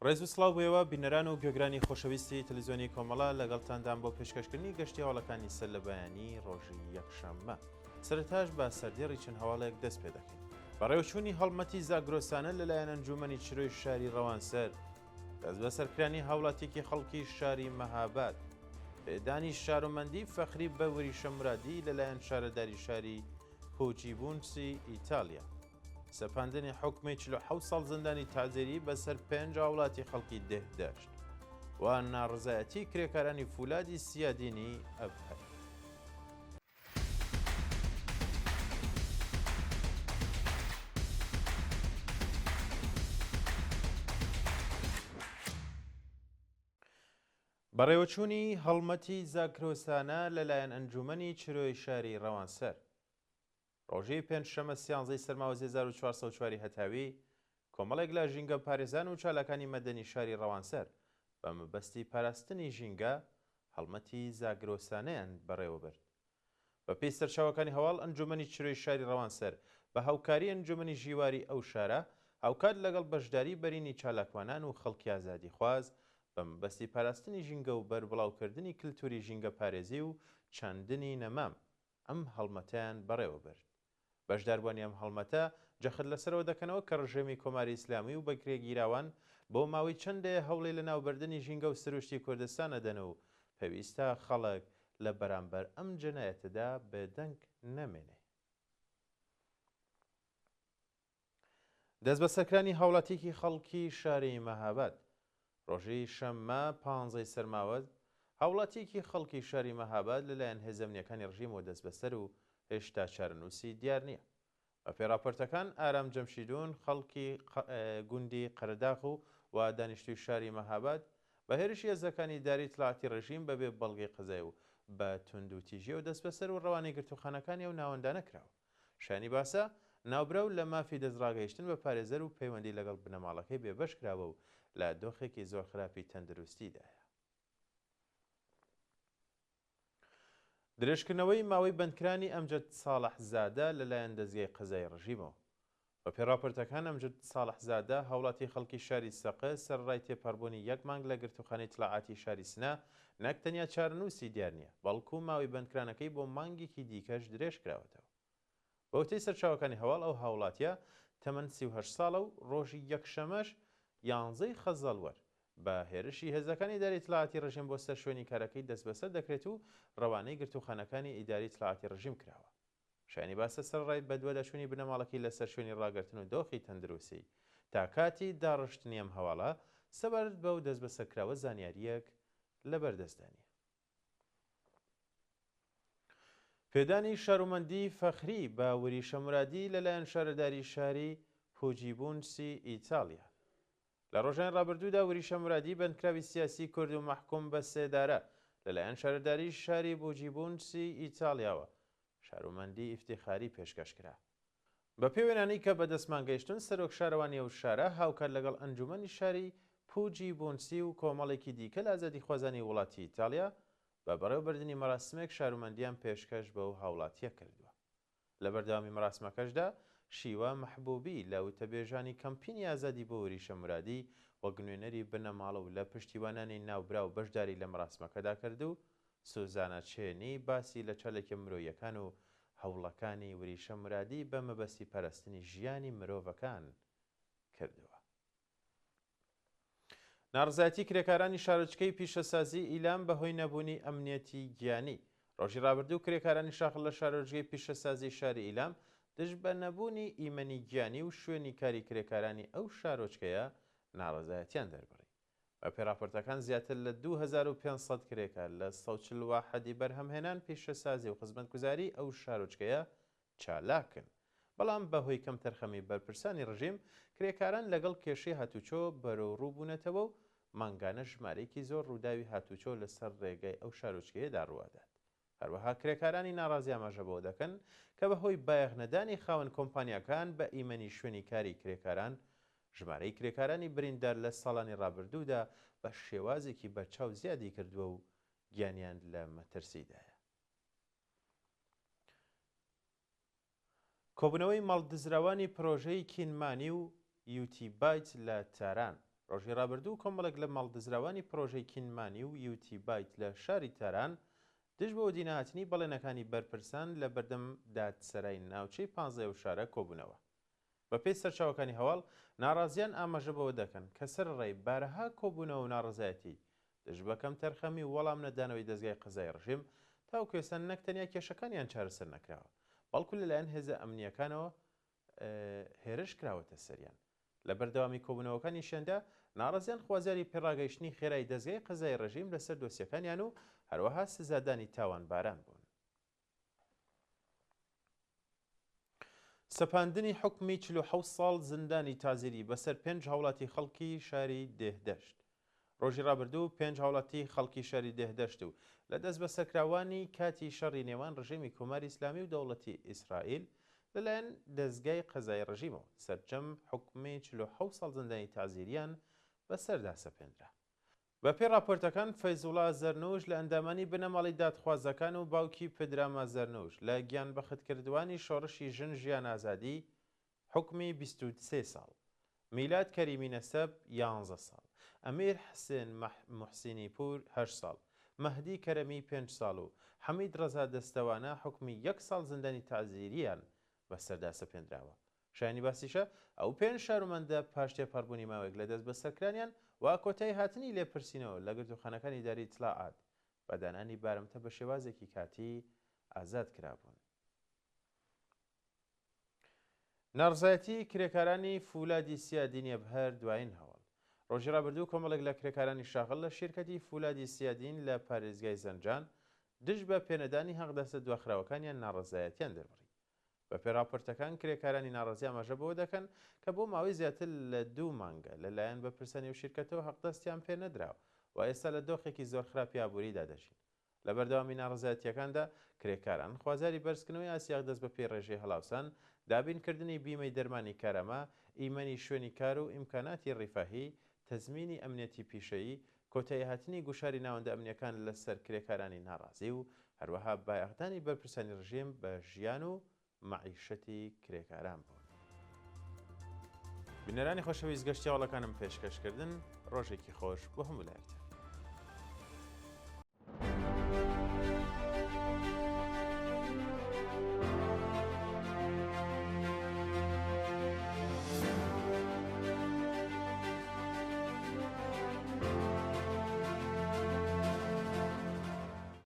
ڕێز و سڵاو بۆ ئێوە بینەران و گوێگرانی خۆشەویستی تەلەڤیزیۆنی کۆمەڵە، لەگەڵتاندام بۆ پێشکەشکردنی گەشتی هەواڵەکانی سەر لە بەیانی ڕۆژی یەکشەممە. سەرەتاش بە سەردێڕی چەند هەواڵێک دەست پێ دەکەین. بەڕێوەچوونی هەڵمەتی زاگرۆسانە لەلایەن ئەنجوومەنی چرۆی شاری ڕەوانسەر، دەستبەسەرکرانی هاوڵاتیەکی خەڵکی شاری مەهاباد، پێدانی شارۆمەندی فەخری بە وریشە مورادی لەلایەن شارەداری شاری پوجیبونسی ئیتاڵیا، سەپاندنی حوکمی 47 ساڵ زیندانی تەعزیری بەسەر پێنج هاوڵاتی خەڵکی دێهدەشت و ناڕەزایەتی کرێکارانی فولادی سیادینی ئەبهەر. بەڕێوەچوونی هەڵمەتی زاگرۆسانە لەلایەن ئەنجوومەنی چرۆی شاری ڕەوانسەر. ڕۆژی پێنجشەممە سیانزەی سەرماوەزی 1404 ی هەتاوی، کۆمەڵێک لە ژینگەپارێزان و چالاکانی مەدەنی شاری ڕەوانسەر بە مەبەستی پاراستنی ژینگە هەڵمەتی زاگرۆسانەیان بەڕێوەبرد. بەپێی سەرچاوەکانی هەواڵ، ئەنجومەنی چرۆی شاری ڕەوانسەر بە هاوکاری ئەنجومەنی ژیواری ئەو شارە، هاوکات لەگەڵ بەشداری بەرینی چالاکوانان و خەڵکی ئازادیخواز بە مەبەستی پاراستنی ژینگە و بەربڵاوکردنی کلتوری ژینگەپارێزی و چاندنی نەمام ئەم هەڵمەتەیان بەڕێوەبرد. بەشداربووانی ئەم هەڵمەتە جەخت لەسەرەوە دەکەنەوە کە ڕژێمی کۆماری ئیسلامی و بەکرێگیراوان بۆ ماوەی چەند دەیە هەوڵی لەناوبردنی ژینگە و سروشتی کوردستان ئەدەن و پێویستە خەڵک لە بەرامبەر ئەم جەنایەتەدا بێدەنگ نەمێنێ. دەستبەسەرکرانی هاوڵاتییەکی خەڵکی شاری مەهاباد ڕۆژی شەممە پانزەی سەرماوەز، هاوڵاتییەکی خەڵکی شاری مەهاباد لەلایەن هێزە ئەمنییەکانی ڕژیمەوە دەستبەسەر و هێشتا چارەنووسی دیار نییە. بەپێی ڕاپۆرتەکان ئارام جەمشیدون خەڵکی گوندی قەرەداغ و و دانیشتووی شاری مەهاباد بە هێرشی هێزەکانی ئیدارەی ئیتلاعاتی ڕژیم بەبێ بەڵگەی قەزای و بە توندوتیژییەوە دەستبەسەر و ڕەوانەی گرتووخانەکانی ئەو ناوەندانە کراوە. شایانی باسە، ناوبراو لە مافی دەستڕاگەیشتن بە پارێزەر و پەیوەندی لەگەڵ بنەماڵەکەی بێبەش کراوە و لە دۆخێکی زۆر خراپی تەندروستیدایە. درێژکردنەوەی ماوەی بەندکرانی ئەمجەد ساڵح زادە لەلایەن دەزگای قەزایی ڕژیمەوە. بەپێی ڕاپۆرتەکان ئەمجەد ساڵح زادە هاوڵاتی خەڵکی شاری سەقز سەرەڕای تێپەڕبوونی یەک مانگ لە گرتووخانەی ئیتڵاعاتی شاری سنە نەک تەنیا چارەنووسی دیار نییە، بەڵکوو ماوەی بەندکرانەکەی بۆ مانگێکی دیکەش درێژ کراوەتەوە. بە وتەی سەرچاوەکانی هەواڵ ئەو هاوڵاتییە تەمەن 38 ساڵە و ڕۆژی یەکشەمەش یانزەی خەزەڵوەر بە هێرشی هێزەکانی ئیدارەی ئیتڵاعاتی ڕژیم بۆ سەر شوێنی کارەکەی دەستبەسەر دەکرێت و ڕەوانەی گرتووخانەکانی ئیدارەی ئیتڵاعاتی ڕژیم کراوە. شایانی باسە سەرەڕای بەدواداچوونی بنەماڵەکەی لەسەر شوێنی ڕاگرتن و دۆخی تەندروستی، تا کاتی داڕشتنی ئەم هەواڵە، سەبارەت بەو دەستبەسەرکراوە زانیارییەک لەبەردەستدا نییە. پێدانی شارومەندی فەخری بە وریشە مورادی لەلایەن شارەداری شاری پوجیبونسی ئیتاڵیا. لە ڕۆژانی ڕابردوودا وریشە مورادی بەندکراوی سیاسی کورد و مەحکوم بە سێدارە لەلایەن شارەداری شاری بوجیبونسی ئیتاڵیاوە شارومەندی ئیفتیخاری پێشکەش کرا. بەپێی وێنانەی کە بەدەستمان گەیشتن سەرۆک شارەوانی ئەو شارە هاوکات لەگەڵ ئەنجومەنی شاری پوجی بونسی و کۆمەڵێکی دیکە لە ئازادیخوازانی وڵاتی ئیتاڵیا بە بەڕێوەبردنی مەراسمێک شارومەندیان پێشکەش بەو هاوڵاتیە کردووە. لە بەردەوامی مەراسمەکەشدا شیوا مەحبوبی لە وتەبێژانی کەمپینی ئازادی بۆ وریشە مورادی وەک نوێنەری بنەماڵە و لە پشتیوانانی ناوبراو بەشداری لە مەراسمەکەدا کرد و سوزانا چێنی باسی لە چالاکیە مرۆییەکان و هەوڵەکانی وریشە مورادی بە مەبەستی پاراستنی ژیانی مرۆڤەکان کردووە. ناڕەزایەتی کرێکارانی شارۆچکەی پیشەسازی ئیلام بە هۆی نەبوونی ئەمنیەتی گیانی. ڕۆژی ڕابردوو کرێکارانی شاخڵ لە شارۆچگەی پیشەسازی شاری ئیلام دژ بە نەبوونی ئیمەنی گیانی و شوێنی کاری کرێکارانی ئەو شارۆچکەیە ناڕەزایەتیان دەربڕی. بەپێی ڕاپۆرتەکان زیاتر لە 2500 کرێکار لە 140 واحدی بەرهەمهێنان، پیشەسازی و خزمەتگوزاری ئەو شارۆچکەیە چالاکن، بەڵام بەهۆی کەمتەرخەمی بەرپرسانی ڕژیم، کرێکاران لەگەڵ کێشەی هاتوچۆ بەرەوڕوو بوونەتەوە و مانگانە ژمارەیەکی زۆر ڕووداوی هاتوچۆ لەسەر ڕێگای ئەو شارۆچکەیەدا ڕووئەدات. هەروەها کرێکارانی ناڕازی ئاماژە بەوە دەکەن کە بەهۆی بایەخنەدانی خاوەن کۆمپانیاکان بە ئیمەنی شوێنی کاری کرێکاران، ژمارەی کرێکارانی بریندار لە ساڵانی ڕابردوودا بە شێوازێکی بەرچاو زیادی کردووە و گیانیان لە مەترسیدایە. کۆبوونەوەی ماڵدزراوانی پرۆژەی کینمانی و یوتی بایت لە تاران. ڕۆژی ڕابردوو کۆمەڵێک لە ماڵدزراوانی پڕۆژەی کینمانی و یوتی بایت لە شاری تاران دژ بە وەدینەهاتنی بەڵێنەکانی بەرپرسان لە بەردەم دادسەرای ناوچەی پانزەی ئەو شارە کۆبوونەوە. بەپێی سەرچاوەکانی هەواڵ، ناڕازیان ئاماژە بەوە دەکەن کە سەرەڕای بارەها کۆبوونەوە و ناڕەزایەتی دژ بە کەمتەرخەمی و وەڵام نەدانەوەی دەزگای قەزای ڕژێم، تاوەکو ئێستا نەک تەنیا کێشەکانیان چارەسەر نەکراوە، بەڵکو لەلایەن هێزە ئەمنییەکانەوە هێرش کراوەتە سەریان. لە بەردەوامی کۆبوونەوەکانیشیاندا، ناڕەزیان خوازیاری پێڕاگەیشتنی خێرای دەزگای قەزای ڕژیم لەسەر دۆسیەکانیان و هەروەها سزادانی تاوانباران بوون. سەپاندنی حوکمی 47 ساڵ زیندانی تازیری بەسەر پێنج هاوڵاتی خەڵکی شاری دێهدەشت. ڕۆژی ڕابردوو پێنج هاوڵاتی خەڵکی شاری دێهدەشت و لە دەستبەسەرکراوانی کاتی شەڕی نێوان ڕژێمی کۆماری ئیسلامی و دەوڵەتی ئیسرائیل لەلایەن دەزگای قەزای ڕژیمەوە سەرجەم حوکمی 47 ساڵ زیندانی تەعزیریان بەسەردا سەپێندرا. بەپێی ڕاپۆرتەکان، فەیزوڵا زەرنوش لە ئەندامانی بنەماڵەی دادخوازەکان و باوکی پدراما زەرنوش لە گیانبەختکردووانی شۆڕشی ژن ژیان ئازادی حوکمی 23 ساڵ، میلاد کەریمی نەسەب یانزە ساڵ، ئەمیر حسێن موحسینی پوور هەشت ساڵ، مەهدی کەرەمی پێنج ساڵ و حەمید ڕەزا دەستەوانە حوکمی یەک ساڵ زیندانی تەعزیرییان بەسەردا سەپێندراوە. شایانی باسیشە، ئەو پێنج شارومەندە پاش تێپەڕبوونی ماوەیەک لە دەستبەسەرکرانیان و کۆتایی هاتنی لێپرسینەوە لە گرتووخانەکانی ئیدارەی ئیتڵاعات بە دانانی بارمتە بە شێوازێکی کاتی ئازاد کرابوون. ناڕزایەتی کرێکارانی فولادی سیادین ێبهر دوایین هەواڵ. ڕۆژی ڕابردوو کۆمەڵێک لە کرێکارانی شاغڵ لە شیرکەتی فولادی سیادین لە پارێزگای زەنجان دژ بە پێنەدانی حەقدەستە دواخراوەکانیان ناڕەزایەتیان دەربڕی. بەپێی ڕاپۆرتەکان کرێکارانی ناڕازی ئاماژە بەوە دەکەن کە بۆ ماوەی زیاتر لە دوو مانگە لە لایەن بەرپرسانی ئەو شیرکەتەوە حەقدەستیان پێ نەدراوە و ئێستا لە دۆخێکی زۆر خراپی ئابووریدا دەژین. لە بەردەوامی ناڕەزایەتییەکاندا کرێکاران خوازیاری بەرزکردنەوەی ئاستی حەقدەست بەپێی ڕێژەی هەڵاوسان، دابینکردنی بیمەی دەرمانی کارامە، ئیمەنی شوێنی کار و ئیمکاناتی ڕیفاهی، تەزمینی ئەمنیەتی پیشەیی، کۆتاییهاتنی گوشاری ناوەندە ئەمنییەکان لەسەر کرێکارانی ناڕازی و هەروەها بایەخدانی بەرپرسانی ڕژێم بە ژیان و مەعیشەتی کرێکاران بوون. بینەرانی خۆشەویست گەشتی هەواڵەکانم پێشکەش کردن، ڕۆژێکی خۆش بۆ هەموو لایەکتان.